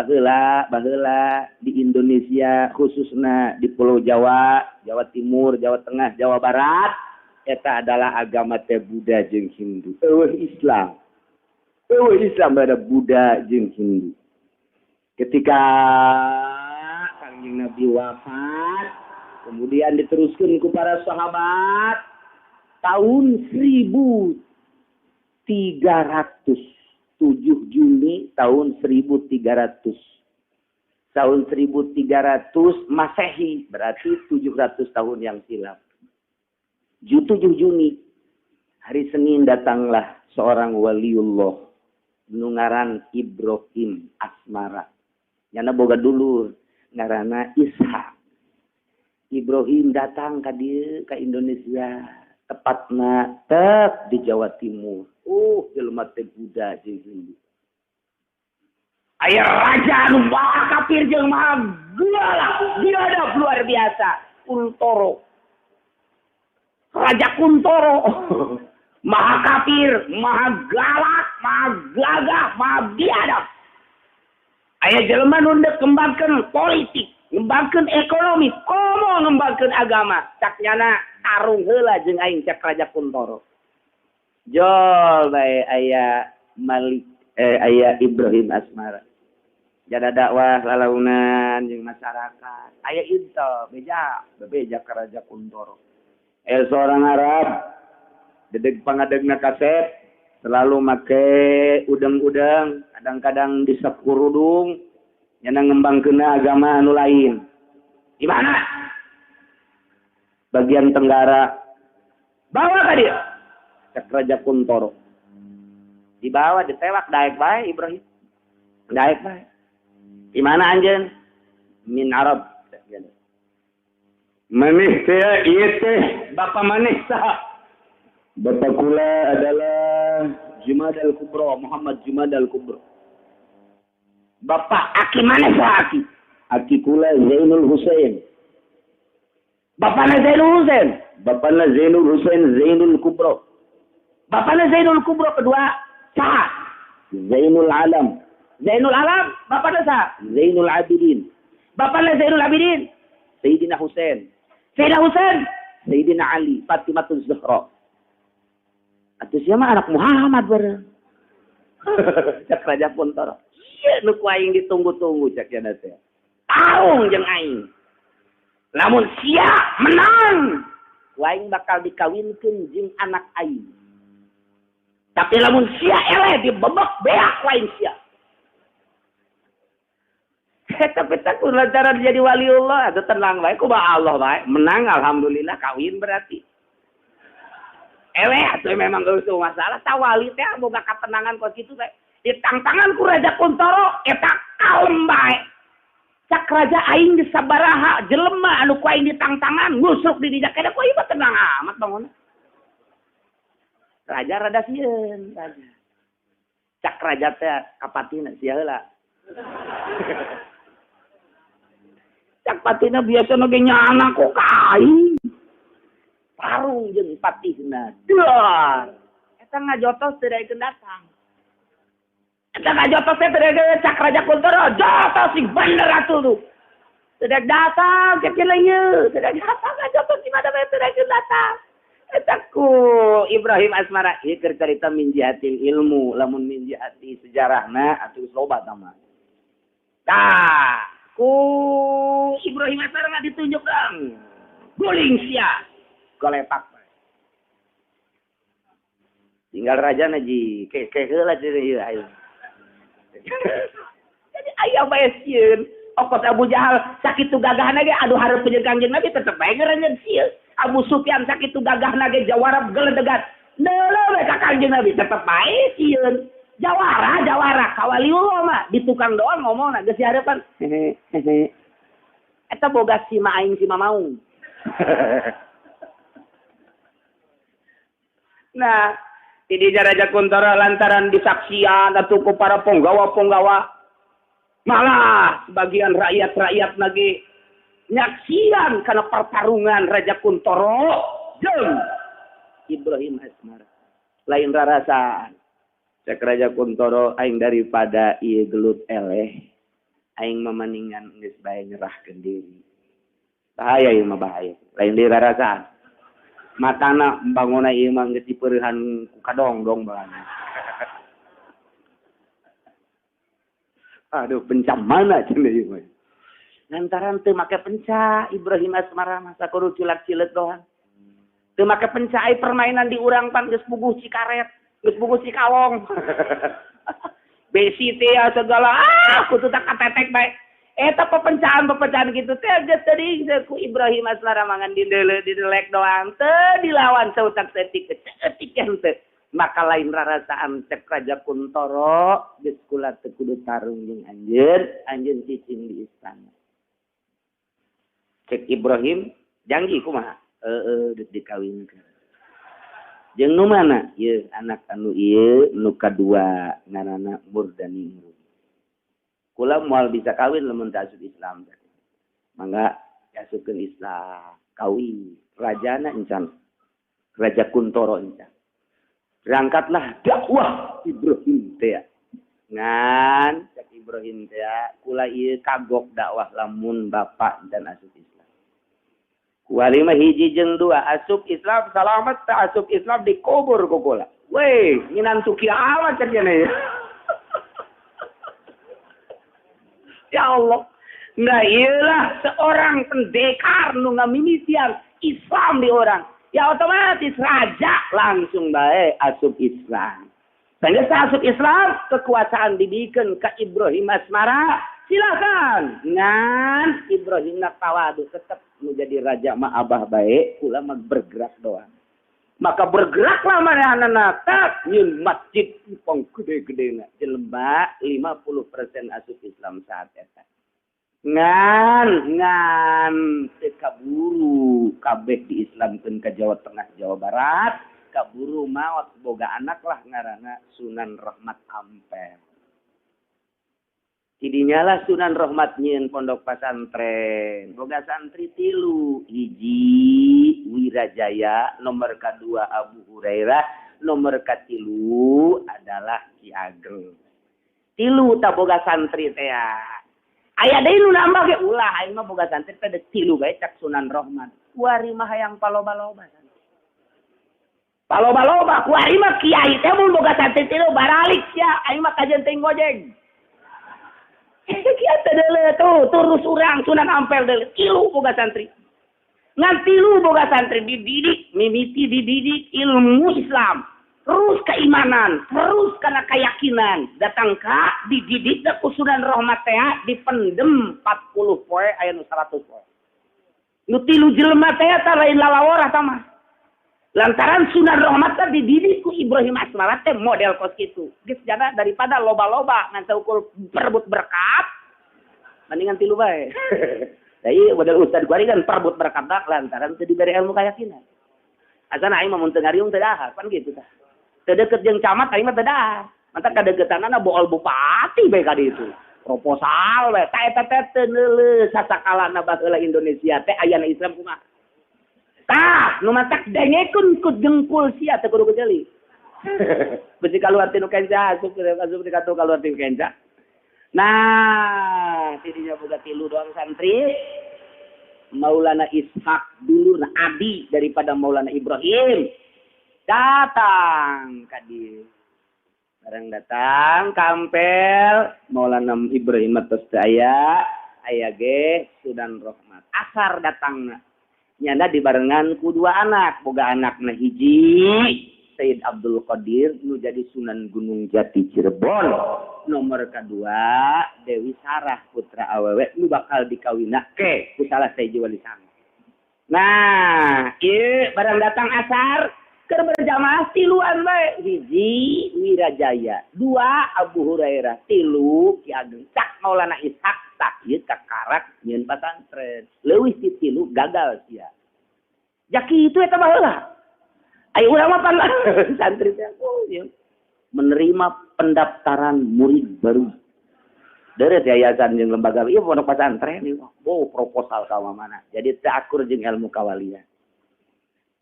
Baheula baheula di Indonesia khususna di Pulau Jawa, Jawa Timur, Jawa Tengah, Jawa Barat eta adalah agama teh Buddha jeung Hindu. Eueuh Islam. Eueuh Islam ada Buddha jeung Hindu. Ketika Kangjeng Nabi wafat, kemudian diteruskan ku para sahabat tahun 1307 Juni tahun 1300. Tahun 1300 Masehi, berarti 700 tahun yang silam. 7 Juni, hari Senin datanglah seorang waliullah nu ngaran Ibrahim Asmara. Nyana boga dulur ngaranna Ishak. Ibrahim datang ka dieu ka Indonesia, tepatna tek di Jawa Timur. Jelema teh Buddha jeung Hindu. Aya raja anu maha kafir jeung maha galak, biadab luar biasa, Kuntoro. Raja Kuntoro. Maha kafir, maha galak, maha gagah, maha biadab. Aya jelema nu deuk ngembangkeun politik, ngembangkeun ekonomi, komo ngembangkeun agama. Cak nyana tarung heula jeung aing cak Raja Kuntoro. Jol bae aya Malik aya Ibrahim Asmara. Jada dakwah lalaunan jeung masyarakat. Aya intel beja, bebeja ka Raja Kuntoro. Seorang Arab dedeg pangadegna kaset selalu make udang-udang, kadang-kadang disakurudung nyana ngembangkeun agama anu lain. Di mana? Bagian tenggara. Bawa ka dieu. Cak Raja Kuntoro. Dibawa ditewak daek bae Ibrahim. Daek bae. Di mana anjeun? Min Arab. Maneh teh ieu teh bapa maneh saha? Bapa kula adalah Jumadal Kubro, Muhammad Jumadal Kubro. Bapak aki maneh saha aki? Aki kula Zainul Husain. Bapana Zainul Husain. Bapana Zainul Husain Zainul Kubro. Bapana Zainul Kubro kedua saha? Zainul Alam. Zainul Alam, bapana saha? Zainul Abidin. Bapana Zainul Abidin. Sayyidina Husain. Sayyidina Husain, Sayyidina Ali, Fatimah Zahra. Atuh sia mah anak Muhammad bareng. Cak Raja Kuntoro. Ieu nu ku aing ditunggu-tunggu cak nya teh. Tarung jeung aing. Lamun sia menang, ku aing bakal dikawinkeun jeung anak aing. Tapi lamun sia eleh dibebek beak ku aing sia. Tapi tak lantaran jadi waliullah atuh tenang bae kumaha Allah bae. Menang alhamdulillah kawin berarti. Eleh atuh memang geus masalah tawali teh boga katenangan kos kitu teh. Ditangtangan ku Raja Kuntoro eta kalem bae. Cak raja aing di sabaraha jelema anu ku aing ditangtangan ngusruk di dinya kene ku ieu mah tenang amat bangun. Raja rada sieun raja. Cak raja teh kapatina sia heula. Cak patina biasa ge nyana ku ka aing. Tarung jeung patihna. Duar. Eta ngajotos teu daekeun datang. Eta ngajotos teh teu daekeun cak Raja Kuntoro, jotos sing bener atuh lu. Teu daek datang cek ieu, teu daek datang ngajotos di mana bae teu daekeun datang. Eta ku Ibrahim Asmara ieu keur carita min jihatil ilmu, lamun min jihati sejarahna atuh geus loba tah mah. Tah, ku Ibrahim Asmara nggak ditunjuk dong. Guling sia. Golepak. Tinggal raja na ji, ke heula cenah ieu aing. Jadi aya bae sieun. Okos Abu Jahal sakitu gagahna ge aduh hareup jeung Kangjeng Nabi tetep bae ngaranjeun sieun. Abu Sufyan sakitu gagahna ge jawara geledegan. Neuleuh we ka Kangjeng Nabi tetep bae sieun. Jawara jawara kawaliullah mah di tukang doang ngomongna geus dihareupan. Hehe. Eta boga si ma aing si Mamaung. Nah, ini Raja Kuntoro lantaran disaksian atuh ku para punggawa-punggawa. Malah sebagian rakyat-rakyat lagi nyaksian karena pertarungan Raja Kuntoro jeung Ibrahim Asmara. Lain rarasaan. Cek Raja Kuntoro aing daripada ieu gelut eleh. Aing mah maningan geus bae nyerahkeun diri. Bahaya ieu mah bahaya. Lain deui rarasaan. Matana bangunna ieu mah geus dipeureuhan ku kadongdong balana. Aduh, penca mana cenah ieu mah. Lantaran teu make penca Ibrahim Asmara mah sakudu culak-cileuk doang. Teu make penca ai permainan di urang pan geus puguh Cikaret, geus puguh Cikalong. Besi teh segala kudu tak katetek bae. Eta pepencaan-pepencaan gitu teh geus teuing ku Ibrahim Asmara mangan didelek doang teu dilawan sautak setik setik henteu. Maka lain rarasaan cek Raja Kuntoro geus kula teu kudu tarung jeung anjeun, anjeun cicing di istana. Cek Ibrahim janji kumaha? Heeh deuk dikawinkeun. Jeung nu mana? Ieu anak anu ieu nu kadua ngaranna Murdaningrum. Kula moal bisa kawin lamun teu asup Islam. Mangga diasupkeun Islam, kawin. Rajana encan. Raja Kuntoro encan. Berangkatlah dakwah Ibrahim teh. Ngan cek Ibrahim teh kula ieu kagok dakwah lamun bapak dan asup Islam. Kuari mah hiji jeung dua asup Islam salamet teh asup Islam dikubur ku kula. Weh, nginantu kiamat cek cenah. Ya Allah. Nah iyalah seorang pendekar nu ngamimitian Islam di orang. Ya otomatis raja langsung bae asup Islam. Sehingga asup Islam kekuasaan dibikin ke Ibrahim Asmara. Silakan. Ngan Ibrahim nak tawadu tetap menjadi raja mah abah bae kula mah bergerak doang. Maka bergeraklah manehanana tak nyeun masjid pong gede-gedena jelema 50% asup Islam saat eta. Ngan ngan teu kaburu kabeh diislamkeun ka Jawa Tengah Jawa Barat kaburu maot boga anak lah ngaranna Sunan Rahmat Ampel. Tidinya lah Sunan Rahmat nyieun pondok pasantren boga santri tilu hiji Wirajaya nomor kadua Abu Hurairah nomor katilu adalah Ki Ageng. Tilu tak boga santri teh. Aya deui nu nambah ge ulah aing mah boga santri teh deuk tilu bae cak Sunan Rahmat. Kuari mah hayang paloba-loba. Paloba-loba kuari mah kiai teh mun boga santri tilu baralik sia aing mah kajeun teh ngojeng. Kiai teh deuleu tuh terus urang Sunan Ampel deuleu tilu boga santri. Ngan tilu boga santri dididik mimiti dididik ilmu Islam. Terus keimanan, terus karena keyakinan. Datang ka dididik ku Sunan Rahmat teh dipendem 40 poe aya nu 100 poe. Nu tilu jelema teh eta lain lalawora tah mah. Lantaran Sunan Rahmat teh dididik ku Ibrahim Asmara teh model kos kitu. Geus jana daripada loba-loba ngan saukur perebut berkat mendingan tilu bae. Da ieu model ustad kuari kan perebut berkat lantaran teu dibere ilmu keyakinan. Asana aing mah mun teu ngariung teu dahar pan kitu tah. Teu deket jeung camat aing mah teu dahar. Mantap kadeukeutanana bool bupati bae ka ditu. Proposal bae ta eta teh teu neuleuh sasakalana baheula Indonesia teh ayana Islam kumaha. Tah, nu matak dengekeun ku dengkul sia teu kudu kejeuli. Besi kaluar tinu kenca asup asup di katu kaluar tinu kenca. Nah, tidinya boga tilu doang santri. Maulana Ishak dulu nah abi daripada Maulana Ibrahim. Datang ka dieu. Barang datang kampel Maulana Ibrahim atos teu aya, aya ge Sunan Rahmat. Asar datangna. Nyanda dibarengan ku dua anak, boga anakna hiji Sayyid Abdul Qadir nu jadi Sunan Gunung Jati Cirebon. Nomor kedua Dewi Sarah putra awewe nu bakal dikawinake ku salah sahiji wali sanga. Nah, ieu barang datang asar keur berjamaah tiluan bae. Hiji Wirajaya, dua Abu Hurairah, tilu Ki Ageng. Cak Maulana Ishak tak ieu kakarak nyieun pasantren. Leuwih ti tilu gagal sia. Jaki itu eta baheula. Ai urang mah pan santri teh oh ieu menerima pendaftaran murid baru. Deureut yayasan jeung lembaga ieu pondok pasantren ieu. Oh proposal ka mana. Jadi teu akur jeung ilmu kawalian.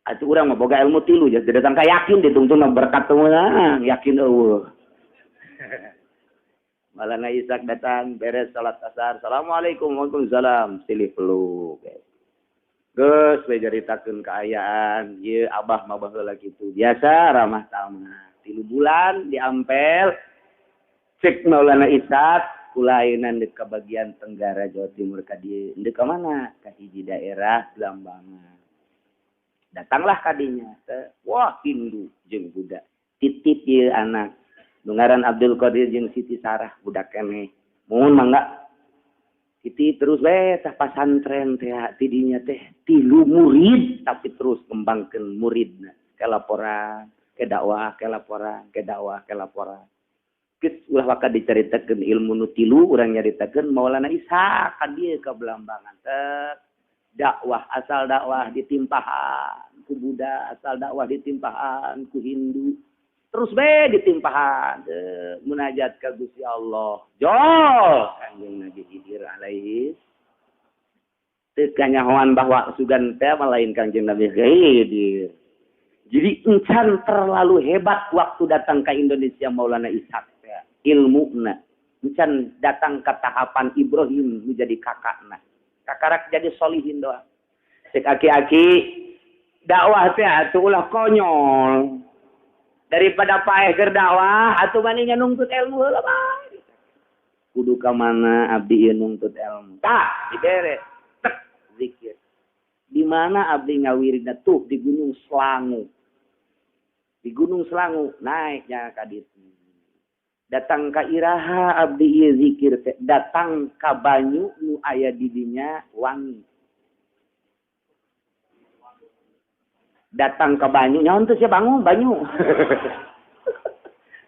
Atuh urang mah boga ilmu tilu jadi datang ka yakin ditungtun berkat teu meunang yakin eueuh. Maulana Ishak datang beres salat asar. Assalamualaikum waalaikumsalam. Silih peluk. Geus we caritakeun kaayaan ieu abah mah baheula kitu. Biasa ramah tamah. 3 bulan diampel cek Maulana Ishak kula ayeuna deuk ka bagian tenggara Jawa Timur ka dieu. Deuk ka mana? Ka hiji daerah Blambangan. Datanglah kadinya. Wah, Hindu jeung Buddha. Titip ieu anak. Nu ngaran Abdul Qadir jeung Siti Sarah budak keneh. Mun mangga Siti terus we tah pasantren teh tidinya teh 3 murid tapi terus kembangkeun muridna. Ke laporan, ke dakwah, ke laporan, ke dakwah, ke laporan. Geus ulah waka dicaritakeun ilmu nu 3 urang nyaritakeun Maulana Ishak ka dieu ka Blambangan teh. Dakwah asal dakwah ditimpahan ku Buddha, asal dakwah ditimpahan ku Hindu. Terus be ditimpahan munajat ka Gusti Allah. Jol Kanjeng Nabi Khidir alaihi teu kanyahoan bahwa sugan teh lain Kanjeng Nabi Khidir. Jadi encan terlalu hebat waktu datang ke Indonesia Maulana Ishak teh ilmuna. Encan datang ke tahapan Ibrahim menjadi kakakna. Kakarak jadi solihin doang. Cek aki-aki dakwah teh atuh ulah konyol. Daripada paeh keur dakwah atuh manehna nungtut ilmu heula bae. Kudu ka mana abdi ieu nungtut ilmu? Tah, dibere tek zikir. Di mana abdi ngawiridna tuh di Gunung Selangu. Di Gunung Selangu naiknya ka ditu. Datang ka iraha abdi ieu zikir teh, datang ka banyu nu aya di dinya wangi. Datang ke banyu, nyaon teu sia bangun banyu.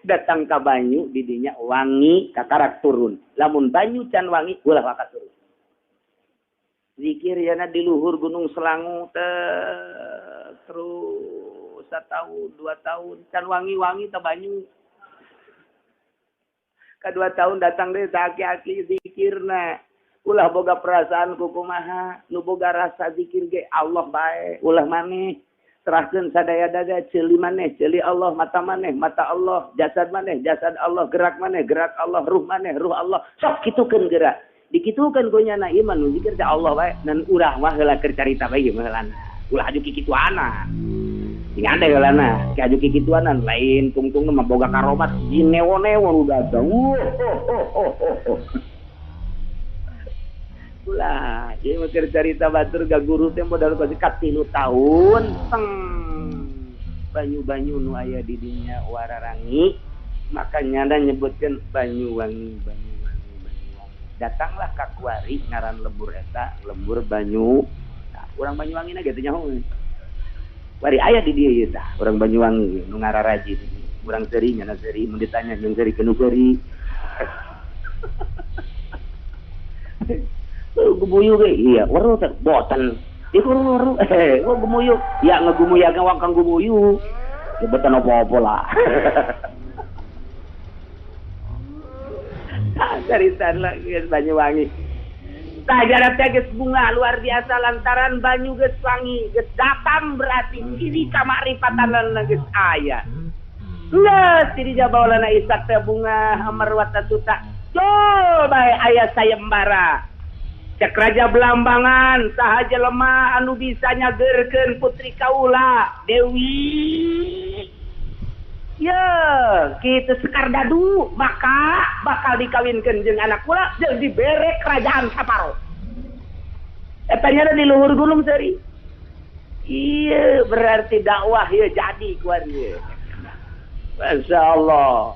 Datang ke banyu didinya wangi kakarak turun. Lamun banyu can wangi ulah waka turun. Zikir yana di luhur Gunung Selangu teh terus 1 tahun, 2 tahun can wangi-wangi teh banyu. Ka 2 tahun datang deui tah aki-aki zikirna. Ulah boga perasaan kukumaha, nu boga rasa zikir ge Allah bae, ulah maneh. Serahkeun sadaya daga ceuli maneh, ceuli Allah, mata maneh, mata Allah, jasad maneh, jasad Allah, gerak maneh, gerak Allah, ruh maneh, ruh Allah. Sok kitukeun gerak. Dikitukeun ku nyana iman nu zikir teh Allah bae, nan urang mah heula keur carita bae mah heulana. Ulah aju kikituana. Sing ade heulana, ki aju kikituanan lain tungtung mah boga karomat jin newo-newo nu datang. Ulah, ieu mah keur carita batur ga guru teh modal pasti ka 3 tahun teng banyu-banyu nu aya di dinya wararangi, maka nyana nyebutkeun banyu wangi, banyu wangi, banyu wangi. Datanglah ka kuari ngaran lembur eta, lembur banyu. Nah, urang Banyuwangi na ge teu nyaho. Kuari aya di dieu ieu tah, urang Banyuwangi nu ngararaji. Urang seuri nyana seuri, mun ditanya jeung seuri keun seuri. Gumuyu ge iya weruh teh boten ieu weruh gua gumuyu ya ngegumuya ge wong kang gumuyu ya boten apa-apa lah. Caritan lah geus Banyuwangi tah jarak teh geus bunga luar biasa lantaran banyu geus wangi geus datang berarti ciri kamakrifatan geus aya geus ti Maulana Ishak teh bunga amarwata tuta jol bae aya sayembara. Cek Raja Blambangan saha jelema anu bisa nyageurkeun putri kaula Dewi. Ye, kitu Sekar Dadu maka bakal dikawinkeun jeung anak kula jeung dibere kerajaan Saparo. Eta nya di luhur gunung seuri. Iya, berarti dakwah ieu jadi kuari ieu. Masya Allah.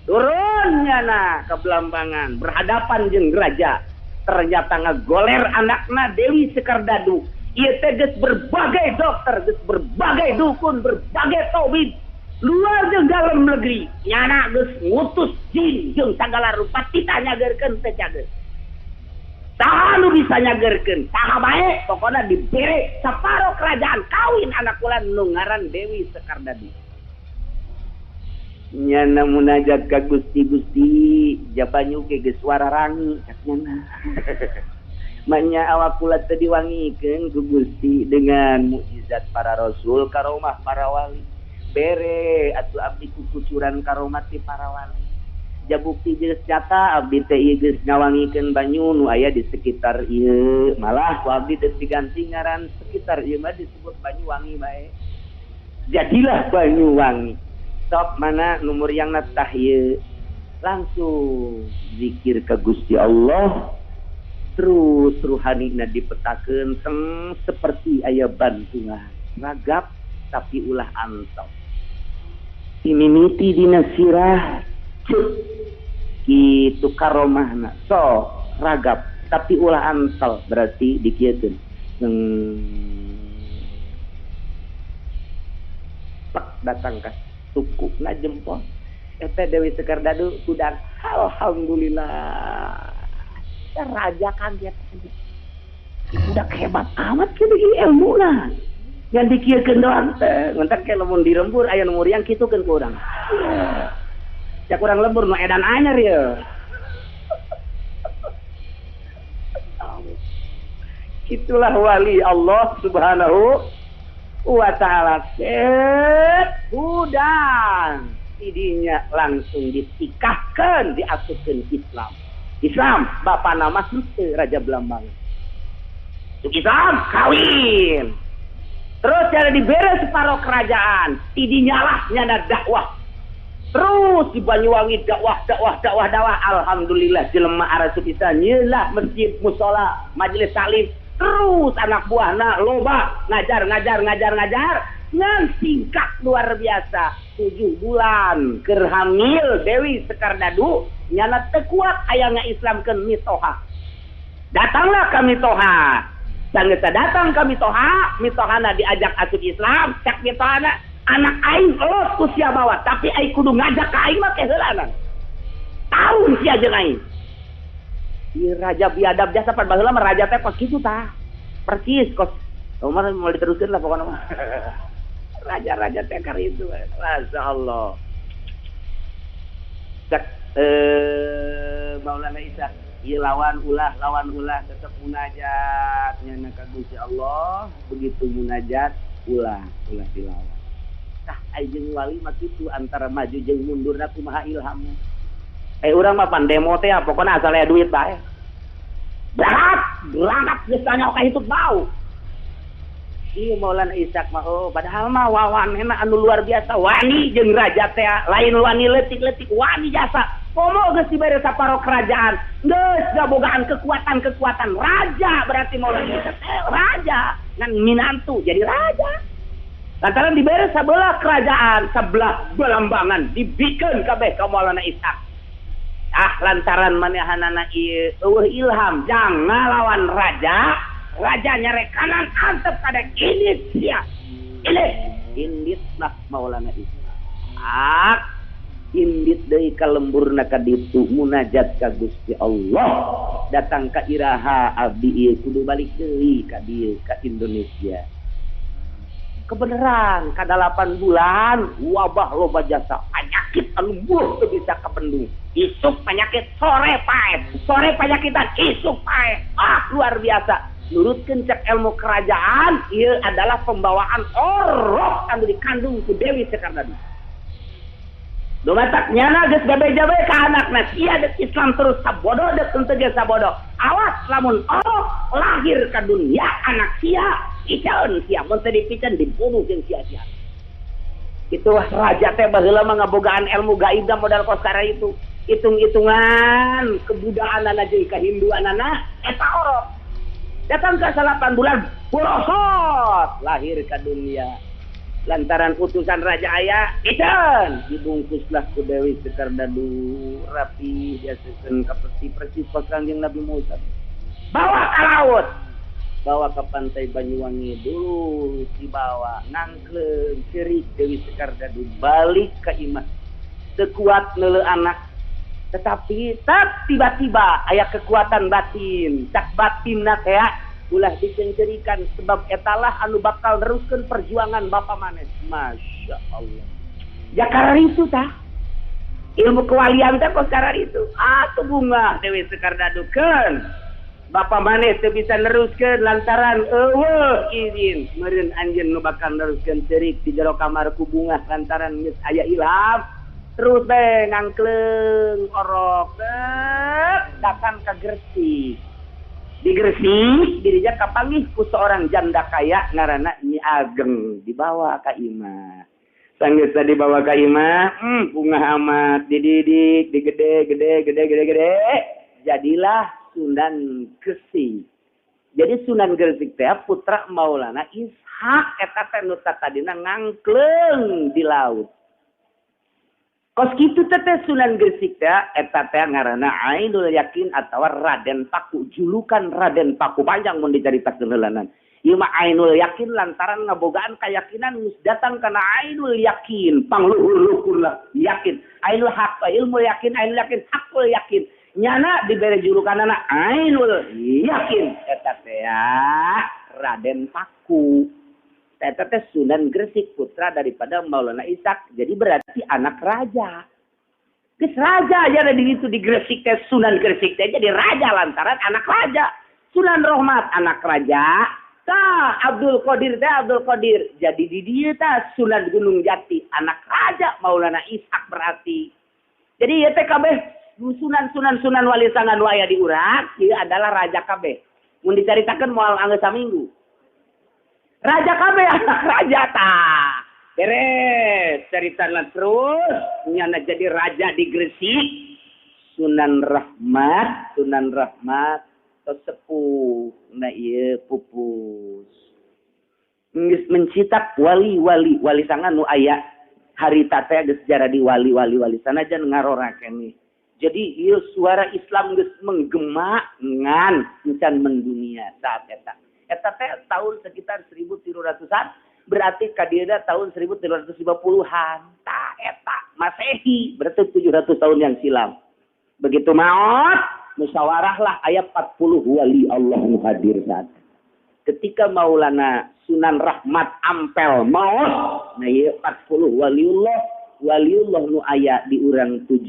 Turunnya nah ke Blambangan berhadapan jeung raja. Ternyata ngegoler anakna Dewi Sekardadu. Ieu teh geus berbagai dokter, geus berbagai dukun, berbagai tobib. Luar jeung dalam negeri. Nyana geus ngutus jin jeung sagala rupa titah nyageurkeun teh cageut. Saha nu bisa nyageurkeun? Saha bae pokona dibere saparo kerajaan kawin anak kula nu ngaran Dewi Sekardadu. Nyana munajat ka Gusti Gusti jabanyu ge geus wararangi cak nyana. Manya awak kula teu diwangikeun ku Gusti dengan mukjizat para rasul karomah para wali. Bere atuh abdi kukucuran karomat ti para wali. Jabukti geus nyata abdi teh ieu geus ngawangikeun banyu nu aya di sekitar ieu. Malah ku abdi teh diganti ngaran sekitar ieu mah disebut Banyuwangi bae. Jadilah Banyuwangi. Sok mana numur yang natah ieu. Langsung zikir ka Gusti Allah. Terus ruhanina dipetakeun teng seperti aya bantuan. Ragap tapi ulah antok. Timimiti dina sirah cuk kitu karomahna. So ragap tapi ulah antal berarti dikieukeun. Plek datang ka tukukna jempol. Eta Dewi Sekardadu kudang alhamdulillah. Raja kaget. Udah hebat amat kieu ilmuna. Yang dikieukeun doang teh, ngentak ke lamun dirembur aya nu muriang kitukeun ku urang. Ya kurang lembur nu edan anyar ye. Itulah wali Allah Subhanahu wa taala. Udang tidinya langsung ditikahkeun diasupkeun Islam. Islam bapak nama henteu Raja Belambangan. Islam kawin. Terus cara dibere separuh kerajaan, tidinya lah nyana dakwah. Terus di Banyuwangi dakwah dakwah dakwah dakwah. Alhamdulillah jelema arasup bisa nyelah masjid, musola, majelis taklim. Terus anak buahna loba ngajar ngajar ngajar ngajar ngan singkat luar biasa. 7 bulan keur hamil Dewi Sekardadu nyana teu kuat aya ngaislamkeun mitoha. Datanglah ka mitoha. Sanggeus datang ka mitoha, mitohana diajak asup Islam, cak mitohana anak aing los ku sia bawa, tapi aing kudu ngajak ka aing mah ke heulanan. Tahun sia jeung aing. Ieu raja biadab jasa pan baheula mah raja teh kos kitu tah. Persis kos. Umar mau diteruskeun lah pokona mah. Raja-raja teh kar itu. Masyaallah. Cak Maulana Isa ieu lawan ulah tetep munajat nyana ka Gusti Allah, begitu munajat ulah dilawan. Tah ai jeung wali mah kitu antara maju jeung mundurna kumaha ilhamna. Urang mah pan demo teh pokona asal aya duit bae. Berangkat geus tanya ka hitut bau. Ieu Maulana Ishak mah oh padahal mah wawanena anu luar biasa wani jeung raja teh lain wani leutik-leutik wani jasa. Komo geus dibere saparo kerajaan, geus gabogaan kekuatan-kekuatan raja berarti Maulana Ishak teh raja ngan minantu jadi raja. Lantaran dibere sabelah kerajaan, sebelah Belambangan dibikeun kabeh ka Maulana Ishak. Ah lantaran manehanana ieu eueuh ilham jang ngalawan raja, raja nyarek kanan antep kada indit sia. Indit, indit lah Maulana Ishak. Indit deui ka lemburna ka ditu munajat ka Gusti Allah. Datang ka iraha abdi ieu kudu balik deui ka dieu ka Indonesia. Kebenaran ka 8 bulan wabah loba jasa penyakit anu murah teu bisa kabendung. Isuk penyakit sore paeh, sore penyakitan isuk paeh. Ah luar biasa. Nurutkeun cek ilmu kerajaan ieu adalah pembawaan orok anu dikandung ku Dewi Sekardadu. Dumatak nyana geus gabe-jabe ka anakna sia deuk Islam terus sabodo deuk henteu ge sabodo. Awas lamun orok lahir ka dunia anak sia icaeun sia mun teu dipiceun dibunuh jeung sia-sia. Itu raja teh baheula mah ngabogaan ilmu gaib da modal kos kara itu. Hitung-hitungan kebudaanana jeung kehinduanana eta orok. Datang ke 8 bulan borosot lahir ka dunia. Lantaran utusan raja aya ican dibungkuslah ku Dewi Sekardadu rapi diasupkeun ka peti persis kos Kangjeng Nabi Musa. Bawa ka laut, bawa ke pantai Banyuwangi dulu dibawa nangkleung cerik Dewi Sekardadu balik ka imah. Teu kuat neuleu anak tetapi tak tiba-tiba aya kekuatan batin, cak batinna teh ulah dicengcerikan sebab etalah anu bakal neruskeun perjuangan bapa maneh. Masya Allah. Ya karena itu tah. Ilmu kewalian teh kos karena itu. Atuh bunga Dewi Sekardadu keun. Bapa maneh teu bisa neruskeun lantaran eueuh izin meureun anjeun nu bakal neruskeun ceurik di jero kamar ku bunga lantaran geus aya ilham. Terus bae ngangkleung orok datang ke Gresik. Di Gresik dirinya kapanggih ku seorang janda kaya ngaranna Nyi Ageng dibawa ka imah. Sanggeus dibawa ka imah, bunga amat dididik, digede gede gede gede gede, jadilah Sunan Gresik. Jadi Sunan Gresik teh putra Maulana Ishak eta teh nu tadina ngangkleung di laut. Kos kitu teh Sunan Gresik teh eta teh ngaranna Ainul Yakin atawa Raden Paku, julukan Raden Paku panjang mun dicaritakeun heulanan. Ieu mah Ainul Yakin lantaran ngabogaan kayakinan geus datang kana Ainul Yakin, pangluhur-luhur lah yakin. Ainul Haq, ilmu yakin, Ainul Yakin, hakul yakin. Nyana dibere julukanana Ainul Yakin eta teh Raden Paku. Eta teh Sunan Gresik putra daripada Maulana Ishak. Jadi berarti anak raja. Geus raja aja di itu di Gresik teh Sunan Gresik teh jadi raja lantaran anak raja. Sunan Rohmat anak raja. Tah Abdul Qadir teh Abdul Qadir. Jadi di dieu tah Sunan Gunung Jati anak raja Maulana Ishak berarti. Jadi ieu teh kabeh sunan-sunan-sunan wali sanga nu aya di urang ieu adalah raja kabeh. Mun dicaritakeun moal anggeus saminggu. Raja kabeh anak raja tah. Beres caritana terus nyana jadi raja di Gresik. Sunan Rahmat, Sunan Rahmat sepuh na ieu pupus. Geus mencitak wali-wali, wali sanga nu aya harita teh geus jaradi wali-wali wali sanajan ngarora keneh. Jadi ieu suara Islam geus menggema ngan encan mendunia saat eta. Eta teh tahun sekitar 1300-an, berarti kadieuna tahun 1350-an. Tah eta Masehi, berarti 700 tahun yang silam. Begitu maot, musyawarahlah ayat 40 wali Allah nu hadir saat. Ketika Maulana Sunan Rahmat Ampel maot, nah ieu 40 waliullah, waliullah nu aya di urang 7,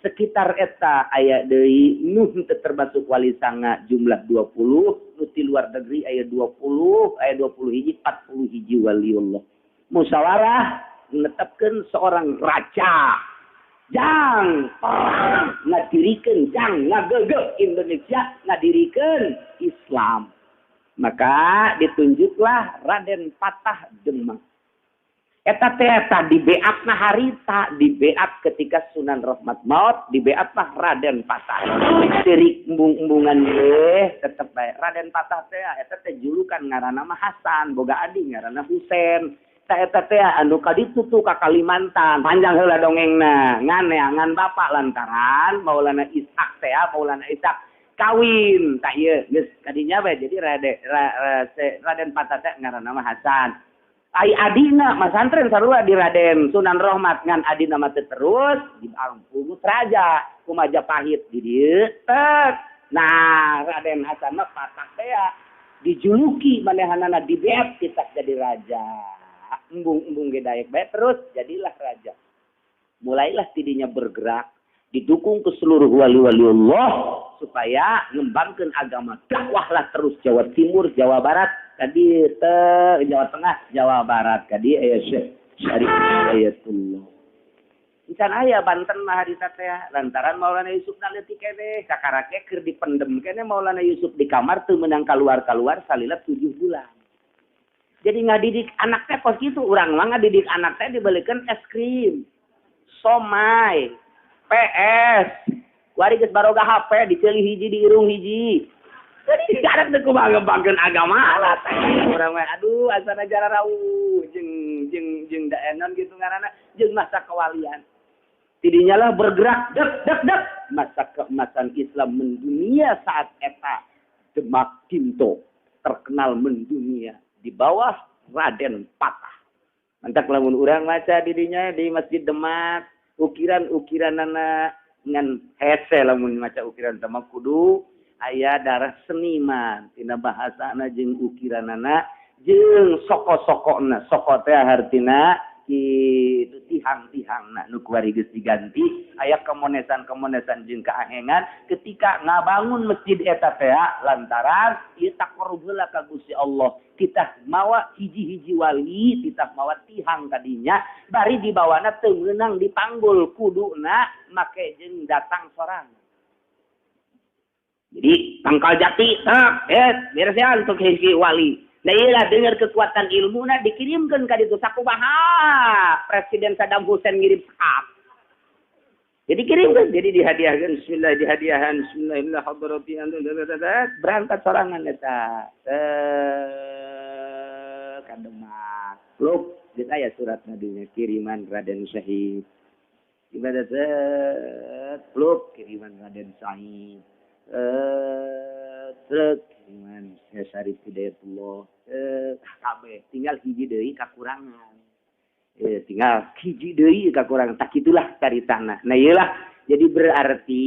sekitar eta aya deui nu teu termasuk wali sanga jumlah 20, nu ti luar negeri aya 20, aya 20 hiji, 40 hiji waliullah. Musyawarah menetapkan seorang raja jang perang ngadirikeun, jang ngagegeh Indonesia ngadirikeun Islam. Maka ditunjuklah Raden Patah Demak. Eta teh eta dibeatna harita, dibeat ketika Sunan Rahmat maot, dibeatlah Raden Patah. Sirik embung-embungan deh tetep bae. Raden Patah teh eta teh julukan ngaranna mah Hasan, boga adi ngaranna Husen. Ta eta teh anu kaditu tuh ka Kalimantan, panjang heula dongengna. Ngan neangan bapak lantaran Maulana Ishak teh, Maulana Ishak kawin tak ieu geus kadinya bae jadi Raden Patah teh ngaranna mah Hasan. Ai adina masantren sarua di Raden Sunan Rohmat ngan adina mah teu terus di Bangpungut raja ku Majapahit di dieu tek. Nah Raden Hasan mah patah teh dijuluki manehanana dibeat kita jadi raja. Embung-embung ge daek bae terus jadilah raja. Mulailah tidinya bergerak didukung ke seluruh wali-wali Allah supaya ngembangkeun agama, dakwahlah terus Jawa Timur, Jawa Barat, kadi Jawa Tengah, Jawa Barat, kadi aya Syekh Syarif Hidayatullah. Encan aya Banten mah harita teh lantaran Maulana Yusuf na leutik keneh kakarake keur dipendem keneh Maulana Yusuf di kamar teu meunang kaluar-kaluar salila 7 bulan. Jadi ngadidik anak teh kos kitu, urang mah ngadidik anak teh dibelikeun es krim, somai, PS, wari geus baroga HP diceuli hiji di irung hiji. Jadi anak teh kumaha ngembangkeun agama lah teh. Urang mah aduh asana jararauh jeung jeung jeung daenon kitu ngaranna jeung masa kewalian. Tidinya lah bergerak dek dek dek masa keemasan Islam mendunia saat eta Demak Kinto terkenal mendunia di bawah Raden Patah. Mantak lamun urang maca didinya di Masjid Demak ukiran-ukiranana ngan hese lamun maca ukiran Demak kudu aya darah seniman tina bahasana jeung ukiranana jeung soko-sokona. Soko teh hartina Kitu tihang-tihangna nu kuari geus diganti, aya kemonesan-kemonesan jeung kaahengan ketika ngabangun masjid eta teh lantaran ieu taqarrub heula ka Gusti Allah. Titah mawa hiji-hiji wali, titah mawa tihang kadinya, bari dibawana teu meunang dipanggul kuduna make jeung datang sorang. Jadi tangkal jati, tak, beres ya untuk hiji wali. Nah iyalah dengar kekuatan ilmu nah dikirimkan ka ditu sakumaha Presiden Saddam Hussein ngirim sekap. Jadi kirimkan, jadi dihadiahkan, bismillah dihadiahan, bismillahirrahmanirrahim, berangkat sorangan eta. Ka Demak. Luk, geus aya surat nabinya kiriman Raden Syahid. Ibadah set, luk kiriman Raden Syahid. Truk kiriman Syekh Syarif Hidayatullah. Kabeh tinggal hiji deui kakurangan. Tinggal hiji deui kakurangan. Tak itulah caritana. Nah iyalah, jadi berarti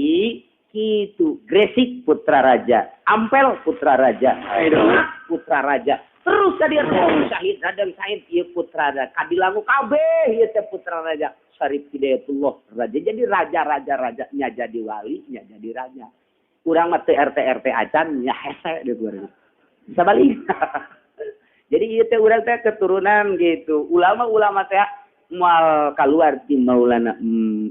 kitu Gresik putra raja, Ampel putra raja, putra raja. Terus tadi Syahid Raden Said ieu putra raja. Kadilangu kabeh ieu teh putra raja. Syarif Hidayatullah raja. Jadi raja-raja raja nya jadi wali, nya jadi raja. Urang mah teu RT RT acan nya hese deui urang. Sabalik. Jadi ieu teh urang teh keturunan gitu. Ulama-ulama teh moal kaluar ti Maulana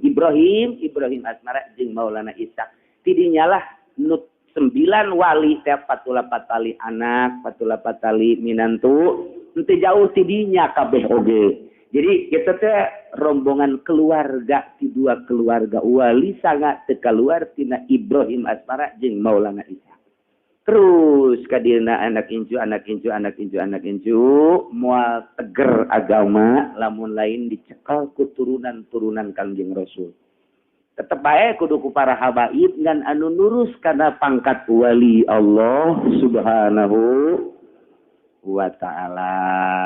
Ibrahim, Ibrahim Asmara jeung Maulana Ishak. Tidinya lah nu 9 wali teh 48 anak, 48 minantu, henteu jauh tidinya kabeh oge. Jadi kita teh rombongan keluarga ti dua keluarga wali sangat teu kaluar tina Ibrahim Asmara jeung Maulana Ishak. Terus kadieuna anak incu anak incu anak incu anak incu moal teger agama lamun lain dicekal ku turunan-turunan Kangjeng Rasul. Tetep bae kudu ku para habaib ngan anu nurus kana pangkat wali Allah Subhanahu wa ta'ala.